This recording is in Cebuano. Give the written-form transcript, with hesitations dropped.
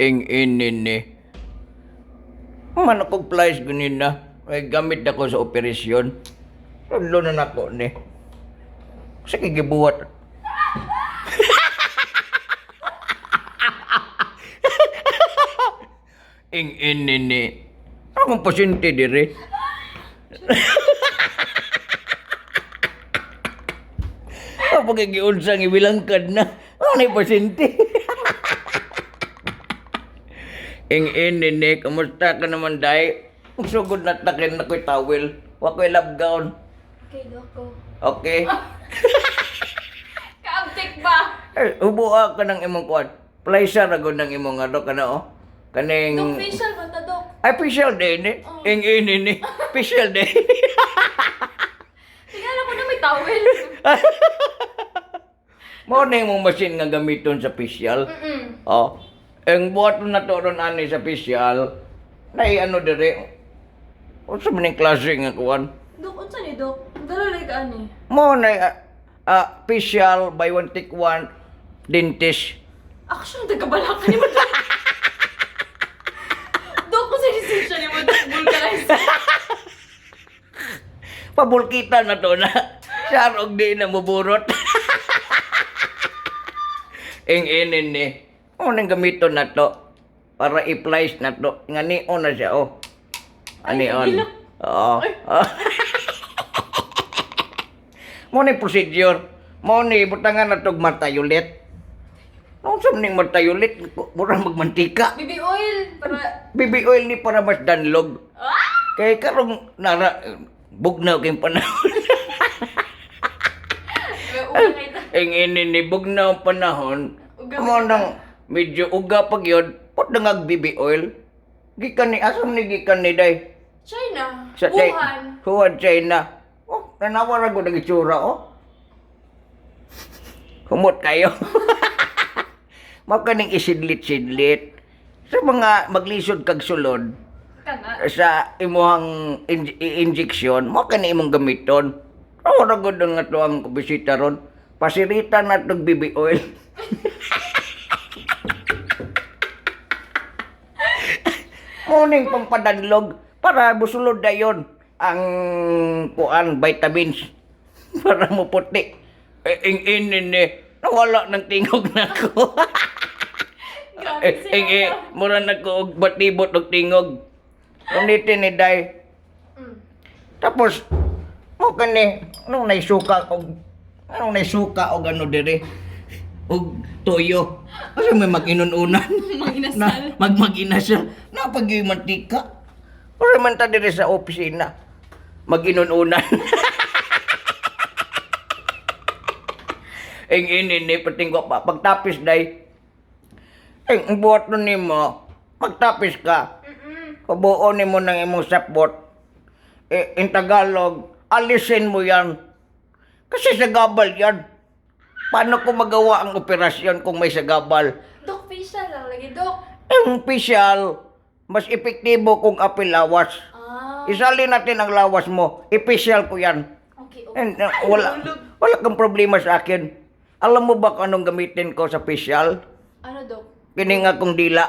Ing ini ni. Man ako plies ganina. May gamit ako sa operasyon. Tulo na nako ni. Sa gibuhat. Ing ini ni. Akong pasyente dire. Ang pagkikiunsang ibilangkad na. Ano na yung pasyente? Ing ini ni, kumusta ka naman, day? Ang sugod na takin na ko'y towel. Wa ko'y love gown. Okay, Doko. Okay? Kaabtik ba? Eh, hubuha ka ng imong kuwan. Placer ako ng imong ano ka na, oh. Kaning. Dok, facial ba ta, Dok? Ay, facial day ni. Oh. Ing ini ni. Facial day. Tingnan ko na may towel. Mao na imong machine nga gamiton sa facial. Oh. Ang buhat na to ron ani sa facial, nay ano dire. Unsa man ning klase nga kuwan? Dok, unsa ni, Dok? Dala ka ani. Mo na facial by one take one dentist. Action, nagkabala ka ni mo. Dok. Dok, kung sa decision ni mo, Dok, vulcanize. Pabulkita na to na. Siya og di na muburot. Ing inin ni. Mo nang gamiton na to para i-place na to. Nga ni on na siya oh. Ani Ay, on. nagilok. Oo. Mo ni procedure. Mo ni butangan na tog matayulit. Nung sa ning matayulit, mura magmantika. Baby oil, para. Baby oil ni para mas danlog. Ah! Kay karong nara bugnaw kay panahon. May uga kita. Ing ini ni bugnaw ang panahon. Uga Mo nang medyo uga pag yun, put na ngag baby oil. Gikan ni asam ni gikan ni day. China. Sa Wuhan. Wuhan, China. Oh, nanawa ra gud ang itsura oh. Humot kayo. Mao kaning isidlit-sidlit sa mga maglisod kag sulod Ka nga. sa imuhang injection, mo kani imong gamiton. Oh, ra gud ang ato ang bisita ron. Pasirita na tog baby oil. Morning pangpadanlog para busulod dayon ang kuan vitamins para muputi. Eh, ing inin ni nawala ng tingog nako. Grabe Eh, sila. ing eh, mura na ko og batibot og tingog. Unitin ni Day. Tapos mo kani anong naisuka og ano dire og toyo. Kasi may mag-inununan. Mag-inasal. Na, mag-inasal. Napag yung mantika. Ora man ta dire sa opisina. Mag-inununan. Ing ini ni patinggo pa pagtapis day. Ing ang buhat nun nimo, magtapis ka. Kabuo nimo ng imong sapot. Eh, in Tagalog, alisin mo yan. Kasi sagabal yan. Paano ko magawa ang operasyon kung may sagabal? Dok, facial lang lagi, Dok. Ang pisyal, mas epektibo kung apilawas. Ah. Isali natin ang lawas mo. Ipisyal ko yan. Okay. And, wala, wala kang problema sa akin. Alam mo ba kung anong gamitin ko sa pisyal? Ano, Dok? Kining akong dila.